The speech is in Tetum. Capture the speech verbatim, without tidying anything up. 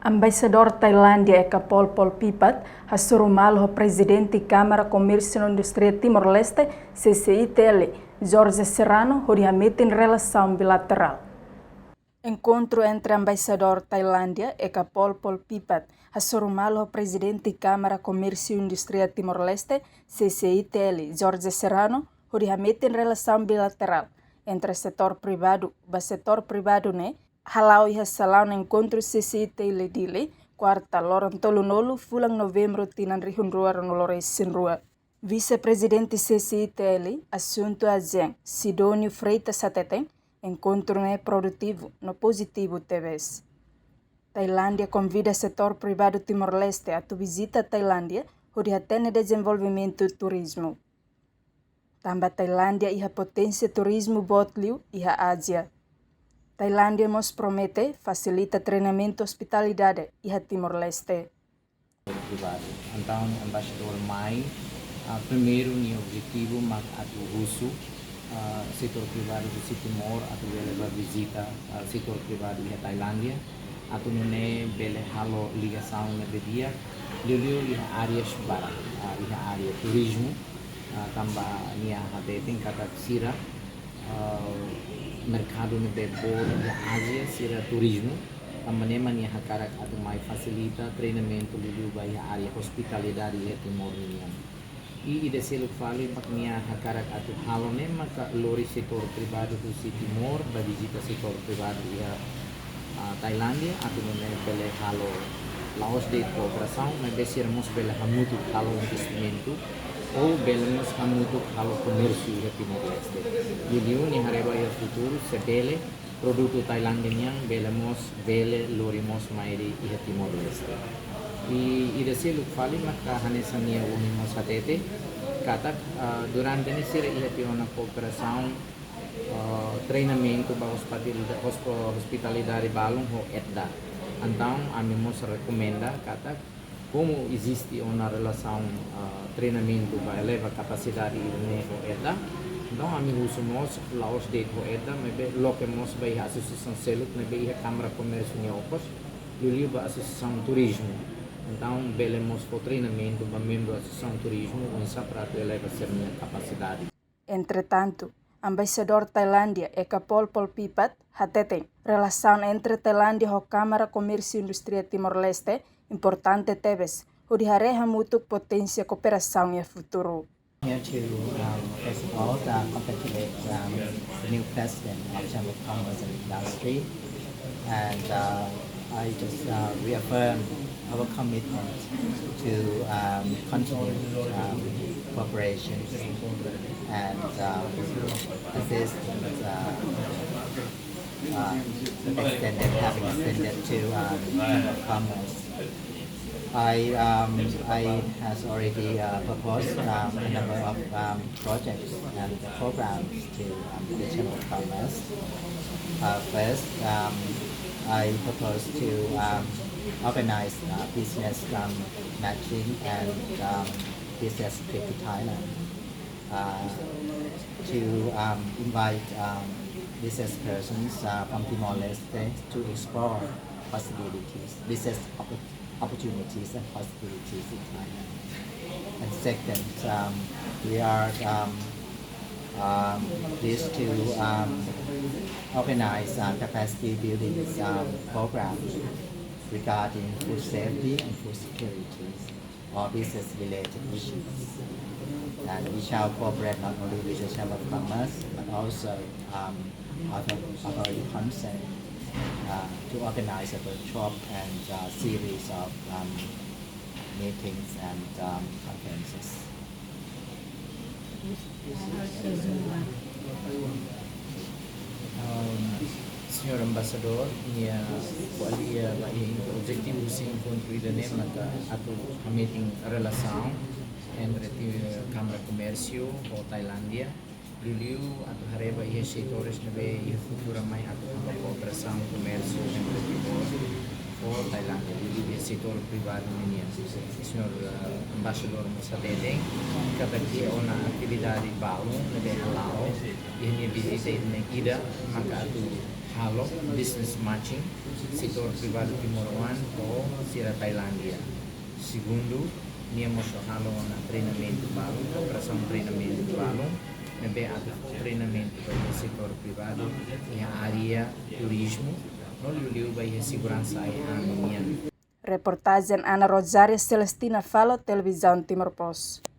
Embaixadór Tailándia Ekapol Polpipat hasoru malu ho Prezidente Kámara Komérsiu no Indústria Timor-Leste, C C I T L, Jorge Serrano, hodi hametin relasaun bilaterál. Enkontru entre Embaixadór Tailándia Ekapol Polpipat hasoru malu ho Prezidente Kámara Komérsiu Indústria Timor-Leste, C C I T L, Jorge Serrano, hodi hametin relasaun bilaterál entre setór privadu ba setór privadu ne'e hala'o iha salaun enkontru C C I T L Dili, kuarta, loron tolunulu fulan Novembru tinan rihun rua ruanulu resin rua. Vise-Prezidente C C I T L, asuntu ASEAN, Sidónio Freitas hateten, enkontru ne'e produtivu no pozitivu tebes. Tailándia konvida setór privadu Timor-Leste atu vizita Tailándia hodi hatene dezenvolvimentu turizmu. Tanba Tailándia iha poténsia turizmu boot liu iha Ázia. Tailándia mós promete fasilita treinamentu ospitalidade iha Timor-Leste. Privadu. Entaun, embaixadór mai, ah, primeiru nia objetivu mak atu husu, ah, setór privadu husi Timor atu bele bá vizita, ah, setór privadu iha Tailándia, atu nune'e bele halo ligasaun ne'ebé di'ak, liuliu iha áreas barak, ah, iha área turizmu, ah, tanba nia hateten katak sira, ah, merkadu ne'ebé boot iha Ázia sira turizmu, tanba ne'e mak nia hakarak atu mai fasilita treinamentu liuliu ba iha área ospitalidade iha Timor ninian. I ida seluk fali mak nia hakarak atu halo ne'e maka lori setór privadu husi Timor bá vizita setór privadu iha, ah, Tailándia, atu nune'e bele halo la'ós de'it kooperasaun, maibé sira mós bele hamutuk halo investimentu, ou bele mós hamutuk halo komérsiu iha Timor-Leste. Liuliu nia haree ba iha futuru, se bele, produtu Tailándia nian bele mós, bele lori mós mai de'it iha Timor-Leste. I ida seluk fali maka hanesan nia ohin mós hatete katak, ah, durante ne'e sira iha tiha ona kooperasaun, ah, treinamentu ba ospitalida-, hospo-, ospitalidade balun ho ETDA. Entaun, ami mós rekomenda katak komu eziste ona relasaun, ah, treinamentu ba eleva kapasidade ida-ne'e ho ETDA, entaun ami husu mós la'ós de'it ho ETDA, maibé loke mós ba iha asosiasaun seluk ne'ebé iha Kámara Komérsiu nia okos, liuliu ba asosiasaun turizmu. Entaun bele mós fó treinamentu ba membru asosiasaun turizmu, oinsá para atu eleva sira-nia kapasidade. Entretantu, Embaixadór Tailándia Ekapol Polpipat hateten, relasaun entre Tailándia ho Kámara Komérsiu Indústria Timor-Leste importante tebes, hodi haree hamutuk poténsia kooperasaun iha futuru. Here to, um, first of all, uh, congratulate, um, the new president of Chamber of Commerce and Industry, and, uh, I just, uh, reaffirm our commitment to, um, continue, um, cooperation and, um, assist, uh, uh, extended, having extended to, um, Chamber of Commerce. I, um, I has already, uh, proposed, um, a number of, um, projects and programs to, um, the Chamber of Commerce. Uh, first, um, I propose to, um, organize, uh, business, um, matching and, um, business trip to Thailand, uh, to, um, invite, um, business persons, uh, from Timor-Leste to explore possibilities, business oppo-, opportunities and possibilities in Thailand. And second, um, we are, um, um, pleased to, um, organize, uh, capacity building, um, program regarding food safety and food security or business-related issues. And we shall cooperate not only with the Chamber of Commerce, but also, um, other authority concerned, uh, to organize a workshop and, uh, series of, um, meetings and, um, conferences. Um, Señór Embaixadór, nia ko'alia ba iha enko-, objetivu husi enkontru ida-ne'e maka atu hametin relasaun entre ti-, Kámara Komérsiu ho Tailándia, liuliu atu haree ba iha setores ne'ebé iha futuru mai atu halo kooperasaun komérsiu entre Timor ho Tailándia, liuliu iha setór privadu ninian. Señór, eh, Embaixadór mós hateten katak iha ona atividade balun ne'ebé hala'o iha nia vizita ida-ne'e, ida maka atu halo business matching setór privadu timoroan ho Tailándia. Segundu, nia mós halo ona treinamentu balun, preparasaun treinamentu balun, ne'ebé atu treinamentu ba iha setór privadu, iha área turizmu, no liuliu ba iha seguransa ai-han nian. Reportajen Ana Rosário Celestina Falo, Televizaun Timor Post.